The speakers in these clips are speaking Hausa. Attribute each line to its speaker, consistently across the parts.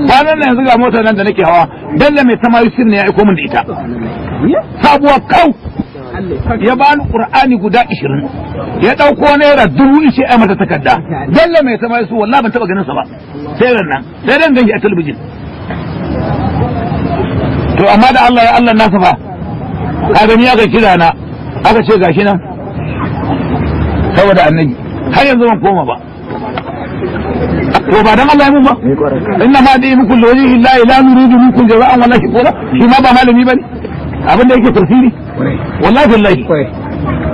Speaker 1: Kwanan nan yanzu ga motar nan da nake hawa, Bello Mai Tama Yusuf ne ya aiko min da ita, sabuwa kau. Ya bani Qur'ani guda 20, ya dauko ₦1000, ishe ai mata takarda. Bello Mai Tama Yusuf, wallahi ban taba ganin sa ba sai ran nan, sai dan ganshi a talabijin. To amma da Allah ya Allah nasa fa, ka gani, aka kira na, aka ce gashi nan. Saboda Annabi, har yanzu ban koma ba. To ba dan Allah ya mun ba. Inna ma dai muku liwajhi llahi la nuridu minkum jaza'an wala shukura. Shi ma ba malami bane, abin da yake tafsiri, wallahi wallahi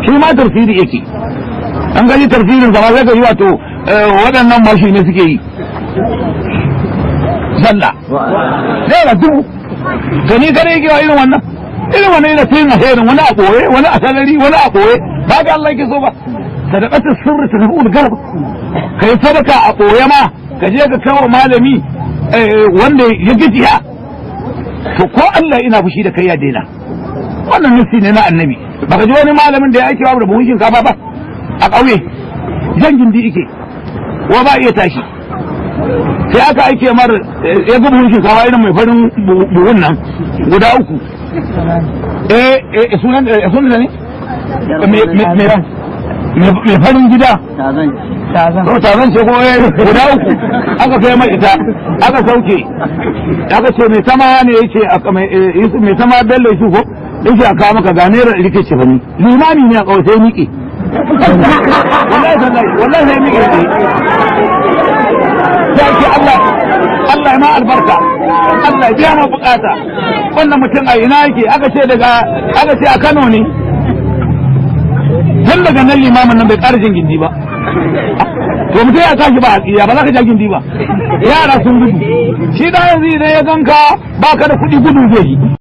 Speaker 1: shi ma tafsiri yake. An gani tafsirin sa ba sai ka yi, wato waɗannan ma shi ne suke yi. Sallah ₦1000, to ni kare yake wa irin wannan, irin wannan yana tayin alherin, wani a ɓoye, wani a sarari, wani a ɓoye. Ba ga Allah yake so ba. Sadaqatu sirri tafi'ul garb. Kai sadaka a ɓoye ma, ka je ka kawo malami wanda ya gajiya, to ko Allah ina fushi da kai ya daina. Wannan nufi ne na Annabi. Baka ji wani malamin da ya aiki da buhun shinkafa ba a ƙauye, jan gindi ike wa ba iya tashi, sai aka aike mar, ya ga buhun shinkafa irin mai farin buhun nan guda uku, eh sunan sunan ne mai farin gida ko tazan ce ko guda uku, aka kai mai ita, aka sauke, aka ce mai sama ne yace, mai sama Bello Yusuf ko yace a kawo maka, ga ₦100 ce fa. Ni limami ne a kawai, sai miƙe, wallahi wallahi wallahi sai miƙe, sai ce Allah Allah ya ma albarka, Allah ya biya ma bukata. Wannan mutum a ina yake? Aka ce daga, aka ce a Kano ne. Tun daga nan limamin nan bai ƙara jin gindi ba. To mutum ya tashi ba a ba za ka ja gindi ba, yara sun gudu. Shi da yanzu idan ya ganka ba ka da kuɗi, gudu zai yi.